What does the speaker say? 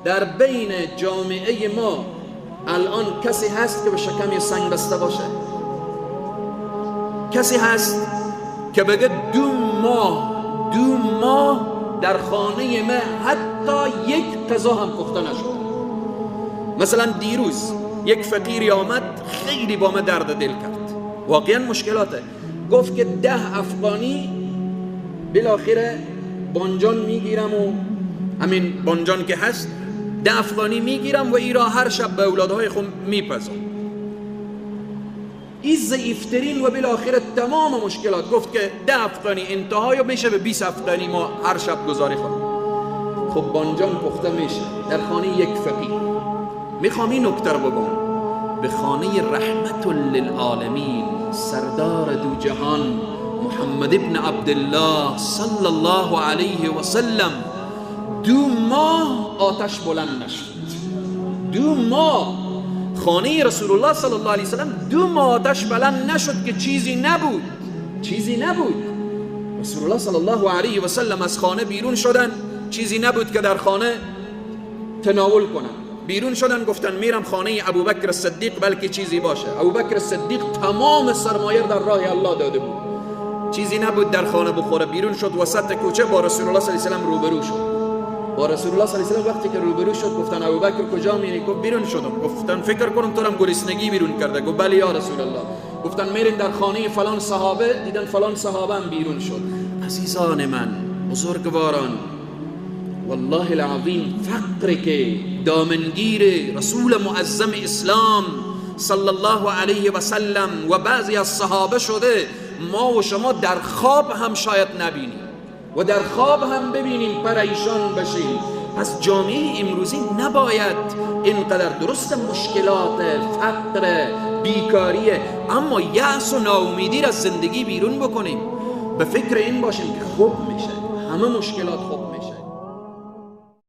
در بین جامعه ما الان کسی هست که به شکم یه سنگ بسته باشه؟ کسی هست که بگه 2 ماه در خانه ما حتی یک غذا هم پخته نشد؟ مثلا دیروز یک فقیری آمد، خیلی با ما درد دل کرد، واقعا مشکلاته. گفت که 10 افغانی بالاخره بانجان میگیرم و همین بانجان که هست 10 افغانی میگیرم و ایرا هر شب به اولادهای خود میپزم. این ضعیفترین و بالاخره تمام مشکلات. گفت که 10 افغانی انتهای میشه به 20 افغانی ما هر شب گزاری خوریم. خب بانجان پخته میشه در خانه یک فقیر. میخوام این نکته رو بگم، به خانه رحمت للعالمین، سردار دو جهان، محمد ابن عبدالله صلی الله علیه و سلم، 2 ماه آتش بلند نشد. 2 ماه خانه رسول الله صلی الله علیه وسلم 2 ماه آتش بلند نشد که چیزی نبود، چیزی نبود. رسول الله صلی الله علیه و سلم از خانه بیرون شدن، چیزی نبود که در خانه تناول کنن. بیرون شدن، گفتن میرم خانه ابوبکر صدیق، بلکه چیزی باشه. ابوبکر صدیق تمام سرمایه در راه الله داده بود. چیزی نبود در خانه بخوره. بیرون شد، وسط کوچه با رسول الله صلی الله علیه و سلم روبرو شد. با رسول الله صلی الله علیه و وقتی که روبرو شد، گفتن ابوبکر کجا میری؟ گفت بیرون شدم. گفتن فکر کنم تو هم گرسنگی بیرون کرده. گفت بله یا رسول الله. گفتن میرین در خانه فلان صحابه. دیدن فلان صحابه هم بیرون شد. عزیزان من، بزرگواران، والله العظیم فقر که دامنگیر رسول معظم اسلام صلی الله علیه و سلم و بعضی از صحابه شده، ما و شما در خواب هم شاید نبینیم و در خواب هم ببینیم پریشان بشیم. پس جامعه امروزی نباید اینقدر، درست مشکلات فقر، بیکاریه، اما یأس و ناامیدی را از زندگی بیرون بکنیم. به فکر این باشیم که خوب میشه، همه مشکلات خوب